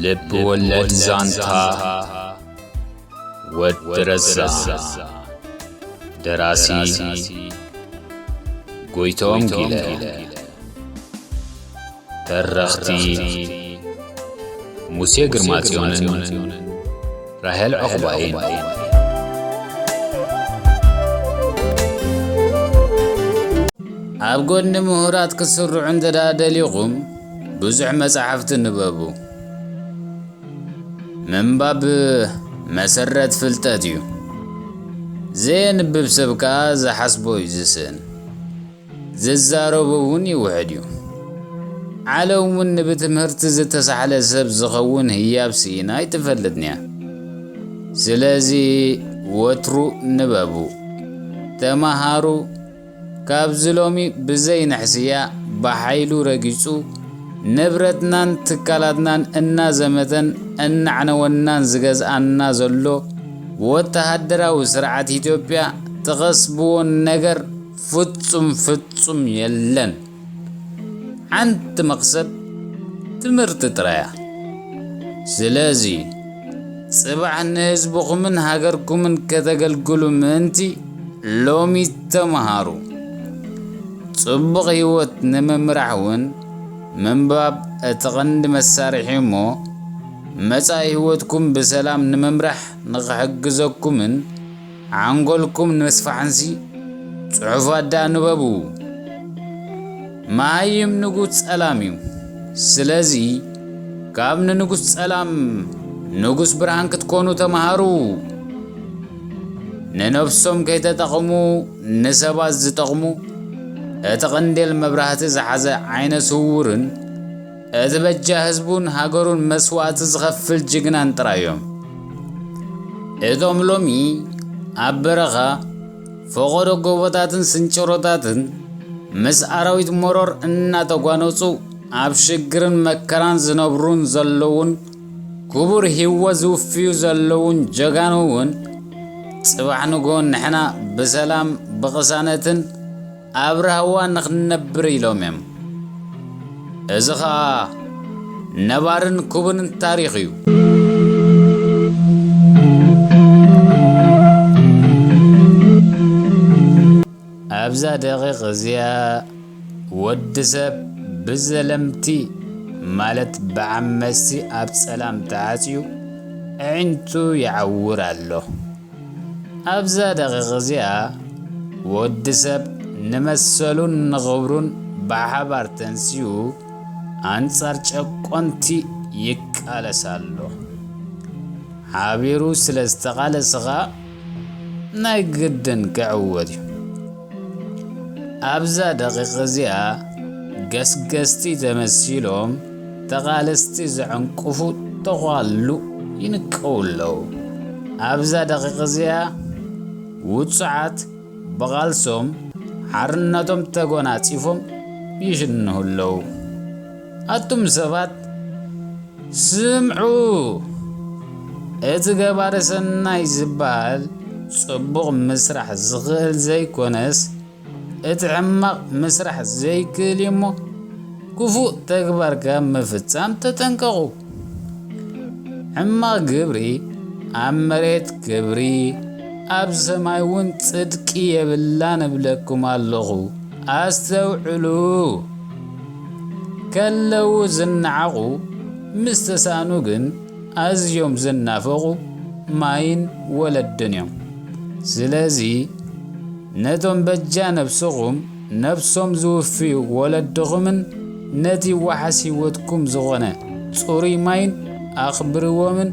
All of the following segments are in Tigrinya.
ልብ ወለድ ዛንታ ወዲ ረዛ። ደራሲ ጎይቶም ጊለ። ተረኽቲ ሙሴ ግርማጽዮንን ራሄል ዑቕባይን። ኣብ ጎድኒ ምሁራት ክትስርዑ እንተ ደኣ ደሊኹም፣ ብዙሕ መጻሕፍቲ ንበቡ። ምንባብ መሰረት ፍልጠት እዩ። ዘየንብብ ሰብ ከኣ ዝሓስቦ እዩ ዝስእን። ዝዛረቦ እውን ይውሕድ እዩ። ዓለም እውን ንብትምህርቲ ዝተሳሕለ ሰብ ዝኸውን ህያብ ስኢና ኣይትፈልጥን እያ። ስለዚ ወትሩ ንበቡ፣ ተመሃሩ። ካብዚ ሎሚ ብዘይ ንሕስያ ብሓይሉ ረጊጹ ንብረትናን ትካላትናን እናዘመተን እናዕነወናን ዝገዝኣና ዘሎ ወተሃደራዊ ስርዓት ኢትዮጵያ ትኸስብዎ ነገር ፍጹም ፍጹም የለን። ሓንቲ መኽሰብ ትምህርቲ ጥራያ። ስለዚ ጽባሕ ንህዝብኹምን ሃገርኩምን ከተገልግሉ ምእንቲ ሎሚ ተመሃሩ። ጽቡቕ ህይወት ንምምራሕ እውን ምንባብ እቲ ቀንዲ መሳርሒ እሞ፣ መጻኢ ህይወትኩም ብሰላም ንምምራሕ ንኽሕግዘኩምን ሓንጎልኩም ንምስፋሕንሲ ጽሑፋት ደኣ ንበቡ። መሃይም ንጉስ ጸላም እዩ። ስለዚ ካብ ንንጉስ ጸላም ንጉስ ብርሃን ክትኮኑ ተመሃሩ። ንነፍሶም ከይተጠቕሙ ንሰባት ዝጠቕሙ፣ እቲ ቀንዴል መብራህቲ ዝሓዘ ዓይነ ስውርን እቲ በጃ ህዝቡን ሃገሩን መስዋእቲ ዝኸፍል ጅግናን ጥራይ እዮም። እቶም ሎሚ ኣብ በረኻ ፈቖዶ ጎቦታትን ስንጭሮታትን ምስ ኣራዊት መሮር እናተጓነጹ ኣብ ሽግርን መከራን ዝነብሩን ዘለዉን ክቡር ህይወት ዝውፍዩ ዘለዉን ጀጋኑ እውን ጽባሕ ንግሆ ንሕና ብሰላም ብቕሳነትን ኣብ ራህዋ ንኽንነብር ኢሎም እዮም። እዚ ኸኣ ነባርን ክቡርን ታሪኽ እዩ። ኣብዛ ደቂቕ እዚኣ ወዲ ሰብ ብዘለምቲ ማለት ብዓመጽቲ ኣብ ጸላም ተዓጽዩ ኣዒንቱ ይዓውር ኣሎ። ኣብዛ ደቂቕ እዚኣ ወዲ ሰብ ንመሰሉን ንኽብሩን ብሓባር ተንሲኡ ኣንጻር ጨቆንቲ ይቃለስ ኣሎ። ሓቢሩ ስለ ዝተቓለሰ ኸኣ ናይ ግድን ክዕወት እዩ። ኣብዛ ደቂቕ እዚኣ ገስገስቲ ተመሲሎም ተቓለስቲ ዘዕንቅፉ ተዃሉ ይንቀዉ ኣለዉ። ኣብዛ ደቂቕ እዚኣ ውጹዓት ብቓልሶም ሓርነቶም ተጎናጺፎም ይሽንሁ ኣለዉ። ኣቱም ሰባት ስምዑ! እቲ ገባሪ ሰናይ ዝበሃል ጽቡቕ ምስራሕ ዝኽእል ዘይኮነስ፣ እቲ ሕማቕ ምስራሕ ዘይክእል እዩ እሞ፣ ክፉእ ተግባር ካብ ምፍጻም ተጠንቀቑ። ሕማቕ ግብሪ ኣብ መሬት ክብሪ፣ ኣብ ሰማይ እውን ጽድቂ የብላን እብለኩም ኣለኹ። ኣስተውዕሉ። ከለዉ ዝነዓቑ፣ ምስ ተሳእኑ ግን ኣዝዮም ዝናፈቑ ማይን ወለድን እዮም። ስለዚ ነቶም በጃ ነብስኹም ነብሶም ዝውፍዩ ወለድኹምን ነቲ ዋሕስ ህይወትኩም ዝኾነ ጽሩይ ማይን ኣኽብርዎምን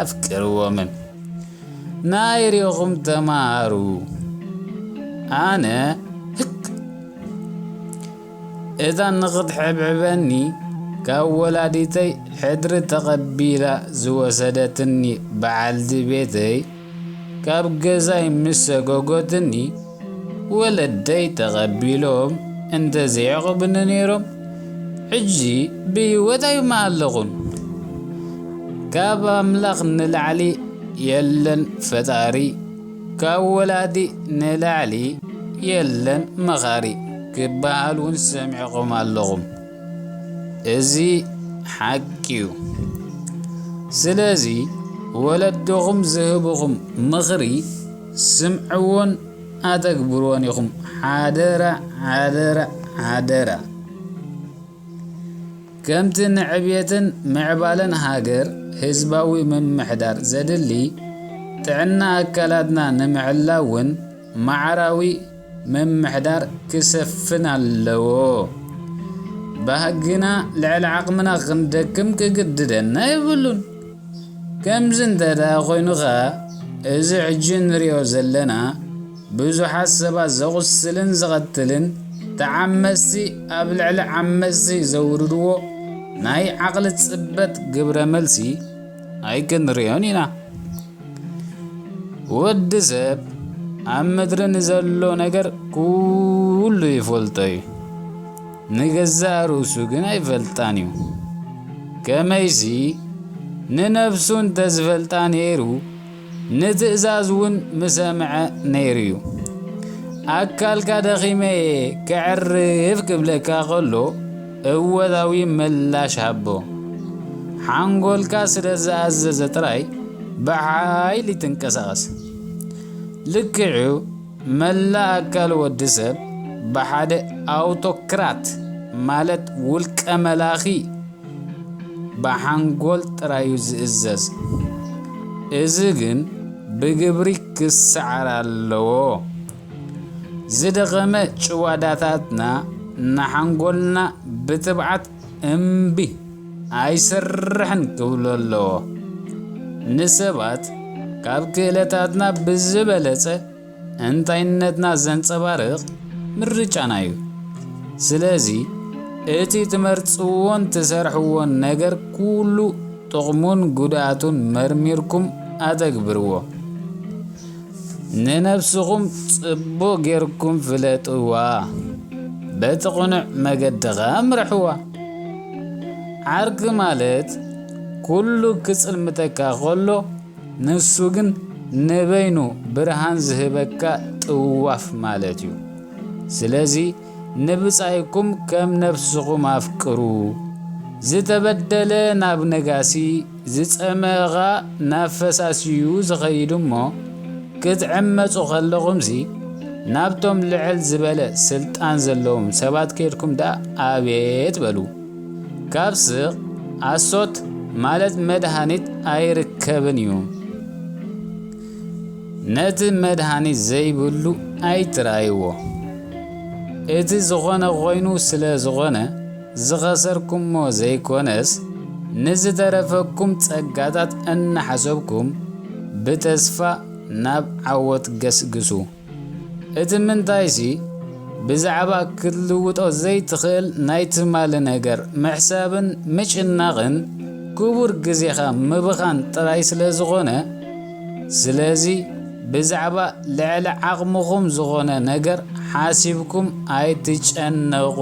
ኣፍቅርዎምን። ናይ ርኢኹም ተማሃሩ። ኣነ ህክ እታ ንኽትሕብሕበኒ ካብ ወላዲተይ ሕድሪ ተቐቢላ ዝወሰደትኒ በዓልቲ ቤተይ ካብ ገዛይ ምስ ሰጎጎትኒ፣ ወለደይ ተቐቢሎም እንተ ዘየዕቑብኒ ነይሮም፣ ሕጂ ብህይወት ኣይምሃለኹን። ካብ ኣምላኽ ንላዕሊ የለን ፈጣሪ፣ ካብ ወላዲ ንላዕሊ የለን መኻሪ ክበሃል እውን ሰሚዕኹም ኣለኹም። እዚ ሓቂ እዩ። ስለዚ ወለድኹም ዝህብኹም ምኽሪ ስምዕዎን ኣተግብርዎን ኢኹም። ሓደራ፣ ሓደራ፣ ሓደራ። ከምቲ ንዕብየትን ምዕባለን ሃገር ህዝባዊ ምምሕዳር ዘድሊ፣ ጥዕና ኣካላትና ንምሕላው እውን ማዕራዊ ምምሕዳር ክሰፍን ኣለዎ። ባህግና ልዕሊ ዓቕምና ክንደክም ክግድደና የብሉን። ከምዚ እንተ ደኣ ኮይኑ ኸኣ፣ እዚ ሕጂ ንሪኦ ዘለና ብዙሓት ሰባት ዘቑስልን ዘቐትልን፣ ተዓመጽቲ ኣብ ልዕሊ ዓመጽቲ ዘውርድዎ ናይ ዓቕሊ ጽበት ግብረ መልሲ ኣይክንሪኦን ኢና። ወዲ ሰብ ኣብ ምድሪ ንዘሎ ነገር ኩሉ ይፈልጦ እዩ፣ ንገዛእ ርእሱ ግን ኣይፈልጣን እዩ። ከመይሲ ንነፍሱ እንተ ዝፈልጣ ነይሩ፣ ንትእዛዝ እውን ምሰምዐ ነይሩ እዩ። ኣካልካ ደኺመ እየ፣ ከዕርፍ ክብለካ ከሎ፣ እወታዊ ምላሽ ሃቦ። ሓንጎልካ ስለ ዝኣዘዘ ጥራይ ብሓይሊ ትንቀሳቐስ። ልክዑ፣ መላእ ኣካል ወዲ ሰብ ብሓደ ኣውቶክራት፣ ማለት ውልቀ መላኺ፣ ብሓንጎል ጥራዩ ዝእዘዝ። እዚ ግን ብግብሪ ክሰዓር ኣለዎ። ዝደኸመ ጭዋዳታትና ንሓንጎልና ብትብዓት እምቢ ኣይሰርሕን ክብሎ ኣለዎ። ንሰባት ካብ ክእለታትና ብዝበለጸ እንታይነትና ዘንጸባርቕ ምርጫና እዩ። ስለዚ እቲ ትመርጽዎን ትሰርሕዎን ነገር ኩሉ ጥቕሙን ጉድኣቱን መርሚርኩም ኣተግብርዎ። ንነብስኹም ጽቡቕ ጌርኩም ፍለጥዋ፣ በቲ ቅኑዕ መገዲ ኸኣ ምርሕዋ። ዓርኪ ማለት ኩሉ ክጽልምተካ ኸሎ፣ ንሱ ግን ንበይኑ ብርሃን ዝህበካ ጥዋፍ ማለት እዩ። ስለዚ ንብጻይኩም ከም ነፍስኹም ኣፍቅሩ። ዝተበደለ ናብ ነጋሲ፣ ዝጸመኣ ኸኣ ናብ ፈሳሲ'ዩ ዝኸይድ እሞ፣ ክትዕመጹ ኸለኹምሲ ናብቶም ልዕል ዝበለ ስልጣን ዘለዎም ሰባት ኬድኩም ደኣ ኣቤት በሉ። ካብ ስቕ ኣሶት ማለት መድሃኒት ኣይርከብን እዩ። ነቲ መድሃኒት ዘይብሉ ኣይትርኣይዎ። እቲ ዝኾነ ኾይኑ ስለ ዝኾነ ዝኸሰርኩሞ ዘይኮነስ፣ ንዝተረፈኩም ጸጋታት እናሓሰብኩም ብተስፋ ናብ ዓወት ገስግሱ። እቲ ምንታይሲ፣ ብዛዕባ ክትልውጦ ዘይትኽእል ናይ ትማሊ ነገር ምሕሳብን ምጭናቕን ክቡር ግዜኻ ምብኻን ጥራይ ስለ ዝኾነ፣ ስለዚ ብዛዕባ ልዕሊ ዓቕምኹም ዝኾነ ነገር ሓሲብኩም ኣይትጨነቑ።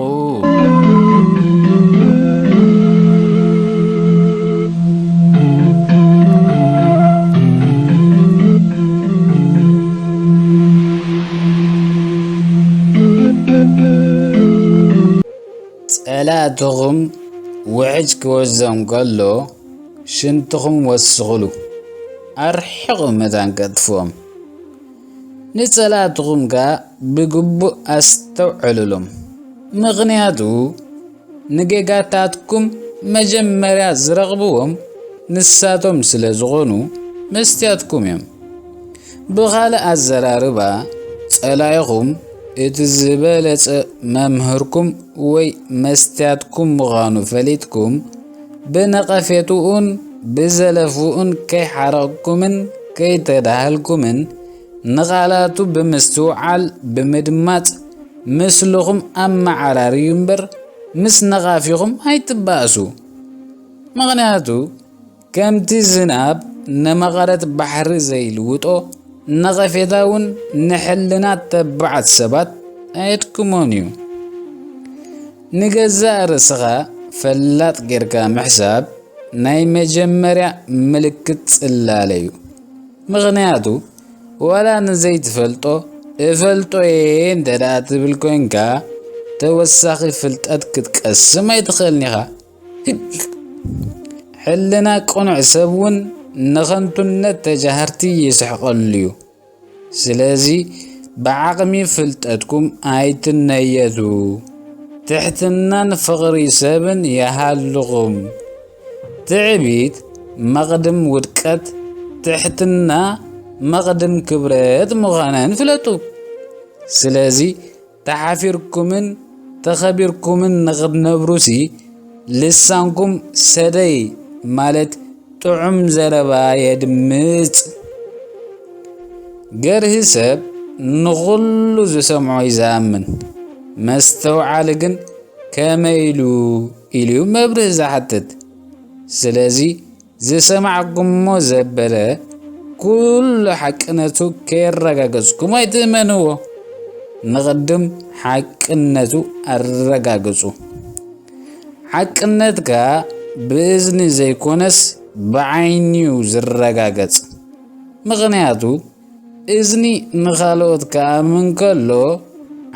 ጸላእትኹም ውሕጅ ክወስዶም ከሎ፣ ሽንትኹም ወስኹሉ፣ ኣርሒቑ መታን ከጥፍኦም። ንጸላእትኹም ከኣ ብግቡእ ኣስተውዕሉሎም፣ ምኽንያቱ ንጌጋታትኩም መጀመርያ ዝረኽብዎም ንሳቶም ስለ ዝኾኑ መስትያትኩም እዮም። ብኻልእ ኣዘራርባ፣ ጸላኢኹም እቲ ዝበለጸ መምህርኩም ወይ መስትያትኩም ምዃኑ ፈሊጥኩም፣ ብነቐፌትኡን ብዘለፍኡን ከይሓረቕኩምን ከይተዳሃልኩምን፣ ንቓላቱ ብምስትውዓል ብምድማጽ ምስልኹም ኣመዓራርዩ እምበር ምስ ነቓፊኹም ኣይትባእሱ። ምኽንያቱ ከምቲ ዝናብ ንመቐረት ባሕሪ ዘይልውጦ፣ ነቐፌታ እውን ንሕልና ተባዓት ሰባት ኣየድክሞን እዩ። ንገዛእ ርእስኻ ፈላጥ ጌርካ ምሕሳብ ናይ መጀመርያ ምልክት ጽላለ እዩ። ምኽንያቱ ዋላ ንዘይትፈልጦ እፈልጦ እየ እንተ ደኣ ትብል ኮይንካ፣ ተወሳኺ ፍልጠት ክትቀስም ኣይትኽእልን ኢኻ። ሕልና ቅኑዕ ሰብ እውን ንኸንቱነት ተጃሃርቲ ይስሕቐሉ እዩ። ስለዚ ብዓቕሚ ፍልጠትኩም ኣይትነየቱ። ትሕትናን ፍቕሪ ሰብን ይሃልኹም። ትዕቢት መቕድም ውድቀት፣ ትሕትና መቕድም ክብረት ምዃነን ፍለጡ። ስለዚ ተሓፊርኩምን ተኸቢርኩምን ንኽትነብሩሲ ልሳንኩም ሰደይ ማለት ጥዑም ዘረባ የድምጽ። ገርሂ ሰብ ንኹሉ ዝሰምዖ እዩ ዝኣምን። መስተውዓሊ ግን ከመይ ኢሉ ኢሉ እዩ መብርሂ ዝሓትት። ስለዚ ዝሰማዕኩሞ ዘበለ ኩሉ ሓቅነቱ ከየረጋገጽኩም ኣይትእመንዎ። ንቕድም ሓቅነቱ ኣረጋግጹ። ሓቅነትካ ብእዝኒ ዘይኮነስ ብዓይኒ'ዩ ዝረጋገጽ። ምኽንያቱ እዝኒ ንኻልኦት ክኣምን ከሎ፣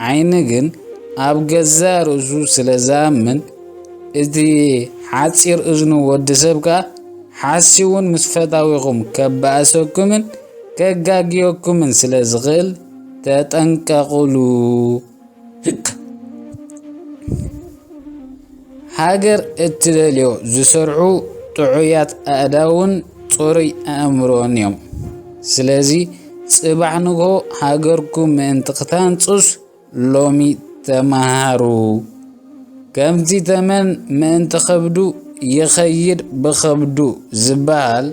ዓይኒ ግን ኣብ ገዛእ ርእሱ ስለ ዝኣምን፣ እቲ ሓጺር እዝኑ ወዲ ሰብ ከኣ ሓሲውን ምስ ፈታዊኹም ከባእሰኩምን ከጋግየኩምን ስለ ዝኽእል ተጠንቀቑሉ። ህክ። ሃገር እትደልዮ ዝሰርሑ ጥዑያት ኣእዳውን ጽሩይ ኣእምሮን እዮም። ስለዚ ጽባሕ ንግሆ ሃገርኩም ምእንቲ ክታንጹስ ሎሚ ተመሃሩ። ከምቲ ተመን ምእንቲ ከብዱ ይኸይድ ብኸብዱ ዝበሃል፣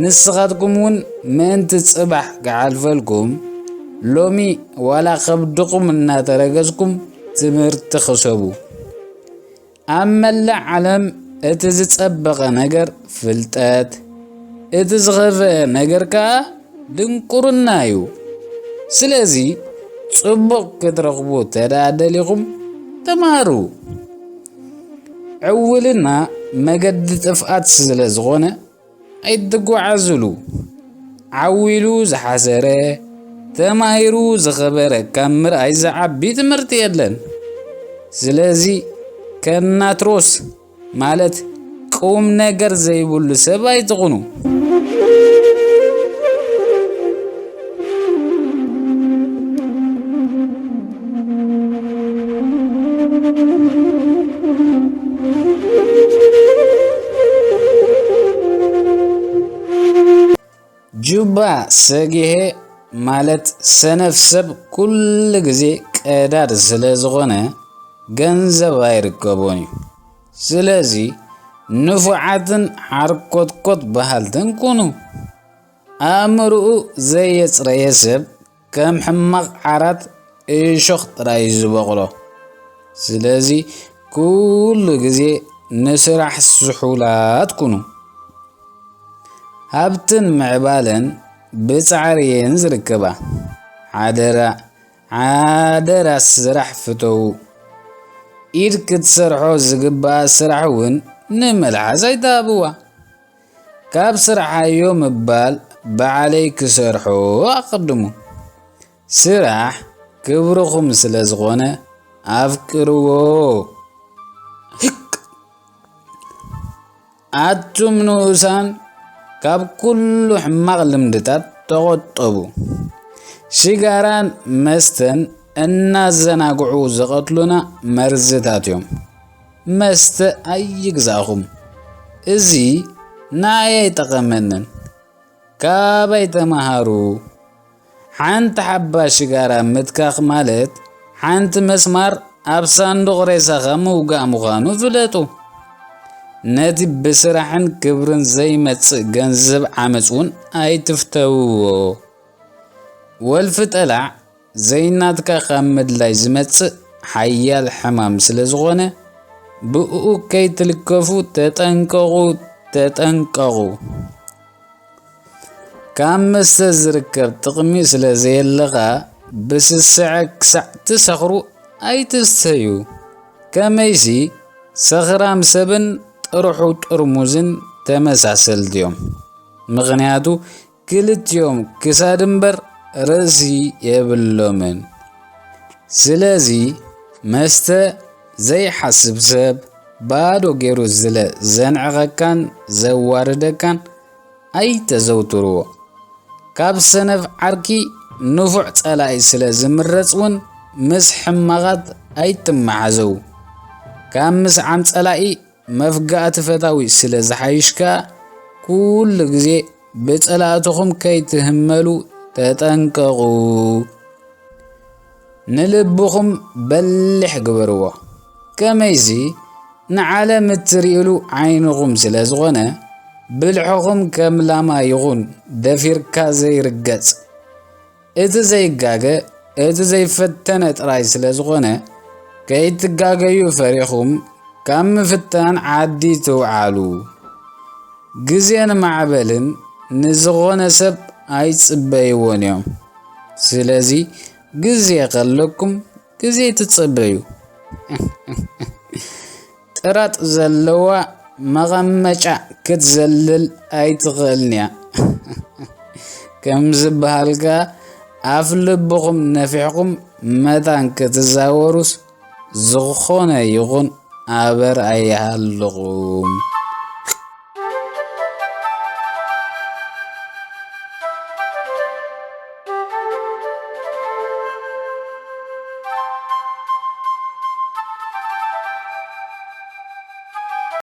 ንስኻትኩም እውን ምእንቲ ጽባሕ ክሓልፈልኩም፣ ሎሚ ዋላ ከብድኹም እናተረገጽኩም ትምህርቲ ክሰቡ። ኣብ መላእ ዓለም እቲ ዝጸበቐ ነገር ፍልጠት፣ እቲ ዝኸፍአ ነገር ከኣ ድንቁርና እዩ። ስለዚ ጽቡቕ ክትረኽቡ ተደኣ ደሊኹም ተማሃሩ። ዕውልና መገዲ ጥፍኣት ስለ ዝኾነ ኣይትጓዓዙሉ። ዓው ኢሉ ዝሓሰረ፣ ተማሂሩ ዝኸበረ ካብ ምርኣይ ዝዓቢ ትምህርቲ የለን። ስለዚ ከናትሮስ ማለት ቁም ነገር ዘይብሉ ሰብ ኣይትኹኑ። ጁባ ሰጊሄ ማለት ሰነፍ ሰብ ኩሉ ግዜ ቀዳድ ስለ ዝኾነ ገንዘብ ኣይርከቦን እዩ። ስለዚ ንፉዓትን ሓርኮትኮት በሃልትን ኩኑ። ኣእምርኡ ዘየጽረየ ሰብ ከም ሕማቕ ዓራት እሾኽ ጥራይ እዩ ዝበቕሎ። ስለዚ ኩሉ ግዜ ንስራሕ ስሑላት ኩኑ። ሃብትን ምዕባለን ብጻዕሪ እየን ዝርከባ። ሓደራ፣ ሓደራ ስራሕ ፍተዉ። ኢድ ክትሰርሖ ዝግባኣ ስራሕ እውን ንመልሓስ ኣይትሃብዋ። ካብ ስርሓዮ ምባል ባዕለይ ክሰርሖ ኣቐድሙ። ስራሕ ክብርኹም ስለ ዝኾነ ኣፍቅርዎ። ህቅ! ኣቱም ንኡሳን ካብ ኩሉ ሕማቕ ልምድታት ተቖጠቡ። ሽጋራን መስተን እናዘናግዑ ዝቐትሉና መርዝታት እዮም። መስተ ኣይግዛእኹም። እዚ ንኣይ ኣይጠቐመንን። ካባይ ተማሃሩ። ሓንቲ ሓባ ሽጋራ ምትካኽ ማለት ሓንቲ መስማር ኣብ ሳንዱቕ ሬሳኻ ምውጋእ ምዃኑ ፍለጡ። ነቲ ብስራሕን ክብርን ዘይመጽእ ገንዘብ ዓመጽ እውን ኣይትፍተውዎ። ወልፊ ጠላዕ ዘይናትካ ካብ ምድላይ ዝመጽእ ሓያል ሕማም ስለ ዝኾነ፣ ብእኡ ከይትልከፉ ተጠንቀቑ፣ ተጠንቀቑ። ካብ መስተ ዝርከብ ጥቕሚ ስለ ዘየለ ኸኣ፣ ብስስዐ ክሳዕ ትሰኽሩ ኣይትስተዩ። ከመይሲ፣ ሰኽራም ሰብን ጥርሑ ጥርሙዝን ተመሳሰልቲ እዮም። ምኽንያቱ፣ ክልቲኦም ክሳድ እምበር ርእሲ የብሎምን። ስለዚ መስተ ዘይሓስብ ሰብ ባዶ ገይሩ ስለ ዘንዕቐካን ዘዋርደካን ኣይተዘውትርዎ። ካብ ሰነፍ ዓርኪ ንፉዕ ጸላኢ ስለ ዝምረጽ እውን ምስ ሕማቓት ኣይትመሓዘው። ካብ ምስዓም ጸላኢ መፍጋእቲ ፈታዊ ስለ ዝሓይሽ ከኣ ኩሉ ግዜ ብጸላእትኹም ከይትህመሉ ተጠንቀቑ። ንልብኹም በሊሕ ግበርዎ። ከመይሲ ንዓለም እትርእይሉ ዓይንኹም ስለ ዝኾነ፣ ብልሕኹም ከም ላማ ይኹን ደፊርካ ዘይርገጽ። እቲ ዘይጋገ፣ እቲ ዘይፈተነ ጥራይ ስለ ዝኾነ፣ ከይትጋገዩ ፈሪኹም ካብ ምፍታን ዓዲ ትውዓሉ። ግዜን ማዕበልን ንዝኾነ ሰብ ኣይጽበይዎን እዮም። ስለዚ ግዜ ከለኩም ግዜ ትጸበዩ። ጥራጥ ዘለዋ መቐመጫ ክትዘልል ኣይትኽእልን እያ። ከም ዝበሃል ከኣ ኣፍ ልብኹም ነፊሕኩም መታን ክትዛወሩስ ዝኾነ ይኹን ኣበር ኣይሃልኹም።